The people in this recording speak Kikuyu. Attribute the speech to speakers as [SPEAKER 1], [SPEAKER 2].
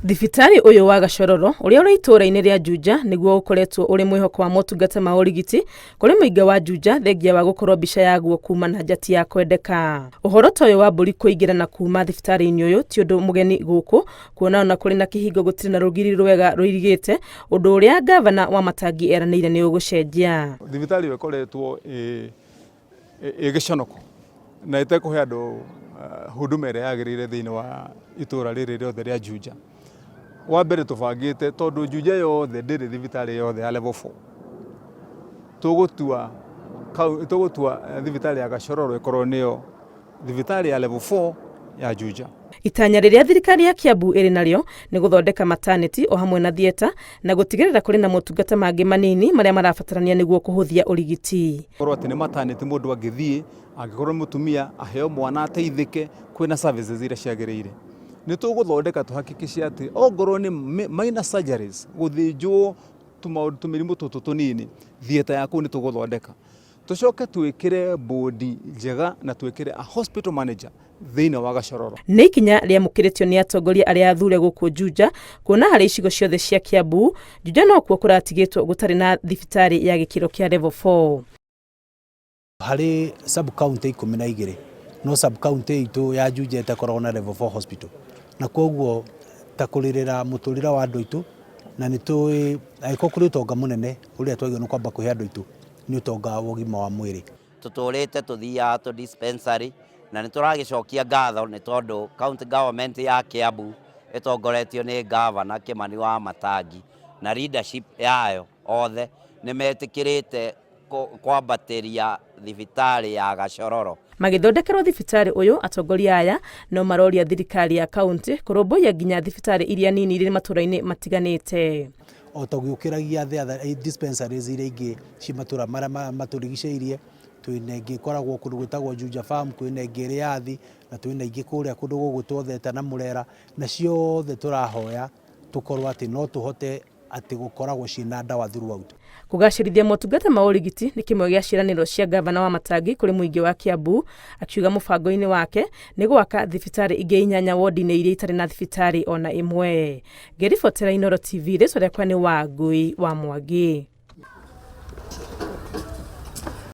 [SPEAKER 1] Thibitarĩ ũyũ wa Gacororo ũrĩa ũrĩ itũũra-inĩ rĩa Juja nĩguo ũkoretwo ũrĩ mwĩhoko wa motungata ma ũrigiti kũrĩ mũingĩ wa Juja thengia wa gũkorwo mbica yaguo kuma na nja ti ya kwendeka. Ũhoro ta ũyũ wa mbũri kũingĩra na kuma thibitarĩ-inĩ ũyũ ti ũndũ mũgeni gũkũ kuona ona kũrĩ na kĩhingo gũtirĩ na rũgiri rwega rũirigĩte ũndũ ũrĩa ngavana wa Matangi eranĩire nĩ ũgũcenjia.
[SPEAKER 2] Thibitarĩ ĩyo ĩkoretwo ĩ ĩ gĩconoko na ĩtekũhe andũ huduma ĩrĩa yagĩrĩire thĩinĩ wa itũra rĩrĩ rĩothe rĩa Juja. Wa mbere tũbangĩte tondũ Juja yothe ndĩrĩ thibitarĩ yothe ya level 4 tũgũtua tũgũtua thibitarĩ ya Gachororo ĩkorwo nĩyo thibitarĩ ya level 4 ya Juja.
[SPEAKER 1] Itanya rĩrĩa thirikari ya Kiambu ĩrĩ narĩo nĩ gũthondeka mataneti o hamwe na thieta na gũtigĩrĩra kũrĩ na motungata mangĩ manini marĩa marabatarania nĩguo kũhũthia ũrigiti.
[SPEAKER 2] Korwo atĩ nĩ mataneti mũndũ angĩthiĩ, angĩkorwo nĩ mũtumia aheo mwana ateithĩke, kwĩna services iria ciagĩrĩire. Nĩ tũgũthondeka tũhakikice atĩ ongorwo nĩ minor surgeries, gũthĩnjwo tũmaũndũ tũmĩrimũ tũtũ tũnini, theatre ya kũu nĩ tũgũthondeka. Tũcoke twĩkĩre bodi njega na twĩkĩre a hospital manager thĩinĩ wa Gachororo.
[SPEAKER 1] Nĩ ikinya rĩamũkĩrĩtio nĩ atongoria arĩa athure gũkũ Juja kuona harĩ icigo ciothe cia Kiambu, Juja nokuo kũratigĩtwo gũtarĩ na thibitarĩ ya gĩkĩro kĩa level 4.
[SPEAKER 3] Harĩ sub county 12 no sub county itũ ya Juja ĩtakoragwo na level 4 hospital, na koguo ta kũrĩrĩra mũtũrĩre wa andũ aitũ, na nĩ tũĩ angĩkorwo kũrĩ ũtonga mũnene ũrĩa twagĩrĩirwo nĩ kwamba kũhe andũ aitũ nĩ ũtonga wa ũgima wa mwĩrĩ.
[SPEAKER 4] Tũtũrĩte tũthiaga tũ dispensary na nĩ tũragĩcokia ngatho nĩ tondũ county government ya Kiambu ĩtongoretio nĩ governor Kimani wa Matangi na leadership yayo othe nĩ metĩkĩrĩte kwambatĩria thibitarĩ ya Gachororo.
[SPEAKER 1] Magĩthondekerwo thibitarĩ ũyũ, atongoria aya no maroria thirikari ya kaunti kũrũmbũiya nginya thibitarĩ iria nini irĩ matũra-inĩ matiganĩte.
[SPEAKER 3] O ta ũgĩũkĩragia the other dispensaries iria ingĩ ci matũra marĩa matũrigicĩirie, twĩna ĩngĩ ĩkoragwo kũndũ gwĩtagwo Juja Farm, kwĩna ĩngĩ ĩrĩ Athi, na twĩna ingĩ kũrĩa kũndũ gũgwĩtwo Theta na Mũrera, na ciothe tũrahoya tũkorwo atĩ no tũhote atĩ gũkoragwo ciĩna ndawa throughout.
[SPEAKER 1] Kũgacĩrithia motungata ma ũrigiti nĩ kĩmwe gĩa ciĩranĩro cia ngavana wa Matangi kũrĩ mũingĩ wa Kiambu, akiuga mũbango-inĩ wake nĩ gwaka thibitarĩ ingĩ inyanya wodi-inĩ iria itarĩ na thibitarĩ ona ĩmwe. Ngĩribotera Inooro TV, rĩtwa rĩakwa nĩ Wangui wa Mwangi.